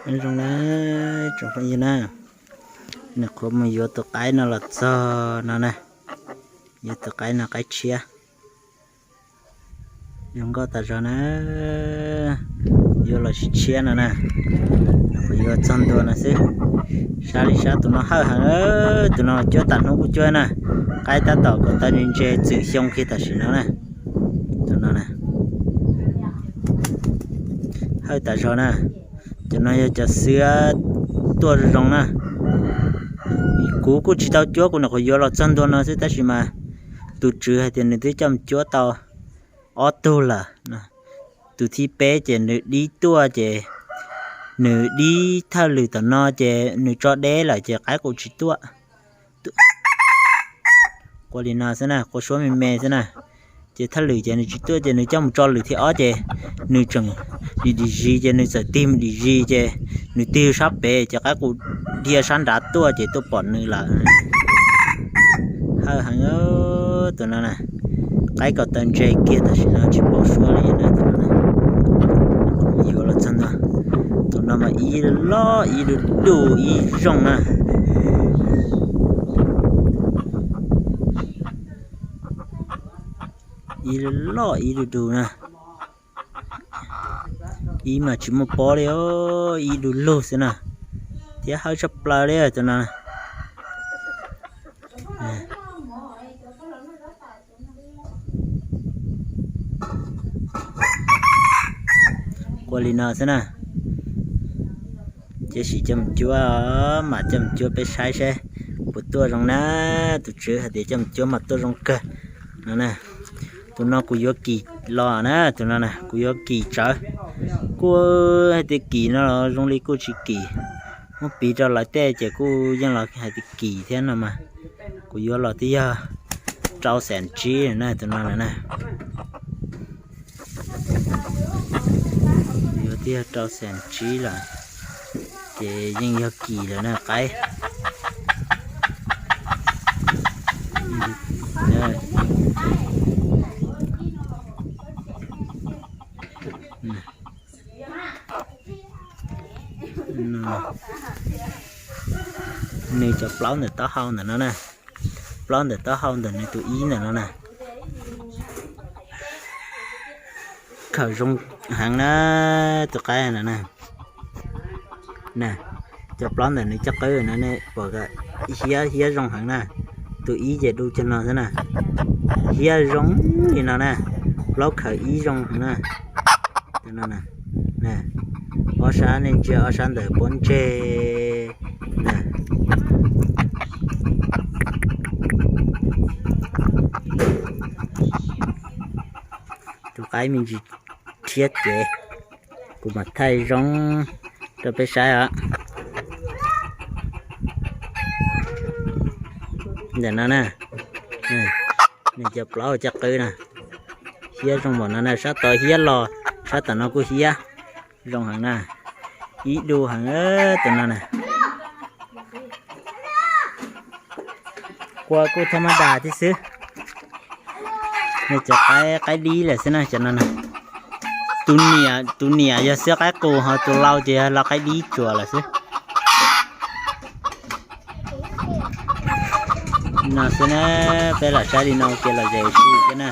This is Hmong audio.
Nyob zoo na, tsoom phooj ywg na, nws qhuav mus yuav tus qaib no los txog no na, yuav tus qaib no qaib tshiab. Zoo nkauj tas zog na, yuav los tshiab tshiab no na, nws qhuav yuav txog ntua no xwb. Sab li sab tus no hawj heev, tus no cuab tas hnub kuj cuab na, qaib tab tom kom tau ntse ntse txwm xyoo kiag tam sim no na, tus no na. Hawj tas zog na, cov no yog cov xwb tuaj zoo zoo na. Kuv kuj tsis tau cuab, kuv nyuam qhuav yuav los txog ntua no xwb, tab sis mas tus tswv hais tias nws twb coj mus cuab tau ob tug lawm. Tus thib peb ces nws dib tuaj ces nws dib thawj lwm tom no ces nws tso deb lawm ces qaib qus tsis tuaj. Qua li no xwb na, qua suab me me xwb na. Ces thawj lwm ces nws tsis tuaj ces nws coj mus tso lwm thib ob ces nws tseem dim dim zis ces nws txawm tig mus dim zis ces nws tig sab pem ces qaib qus dhia sab nrad tuaj ces tuaj pom nws lawm. Hawj heev tus no na, qaib kom tau ntse kiag tam sim no tsis pom suab li na tus no na. Yuav los txog no, tus no mas ib loj ib du du ib zoo na. Ib loj ib du du na. Ib mas tsis muaj pob li, ib du lug xwb na, thiab hawj tshaj plaws li tus no. Qua li no xwb na. Ces sim coj mus cuab, mam coj mus cuab peb saib saib puas tuaj zoo na. Tus tswv hais tias coj mus cuab mas tuaj zoo kawg no na. Tus no kuv yuav kim los na, tus no na kuv yuav kim tsawv. Kuj hais tias kim no zoo li kuj tsis kim, muab piv rau lawv tej ces kuj yeej los hais tias kim thiab no mas. Kuv yuav los twb yog rau xees tsib na tus no na. Yuav twb yog rau xees tsib lawm, ces yeej yog kim lawm na qaib. Nws cov plaub ntawm taub hau ntawm no na, plaub ntawm taub hau ntawm nws tus ib ntawm no na. Khawm zoo heev na, tus qaib no na. Cov plaub ntawm nws caj qwb no ne, pom hiab hiab zoo heev na. Tus ib ces du cog no xwb na, hiab zoo li no na, plaub khawm ib zoo heev na. Ob sab nej ntsia ob sab ntawm pob ntseg na. Tus qaib me ntsis rhiab cev, kuv mam thaij zoo rau peb saib os. Ntawm no na, nws cov plaub caj qwb na, hiab zoo npaum no na, sab tod hiab los, sab tom no kuj hiab. Zoo heev na, ib du heev tus no na. Qua kuj thab mab das thiab xwb. Nws cov qaib dib lawm xwb na cov no na. Tus niam, tus niam yog xiab qaib qus, ho tus lau ces yog lau qaib dib tsuas lawm xwb. No xwb na, peb los saib li no ua ke los zem ua si thiab na.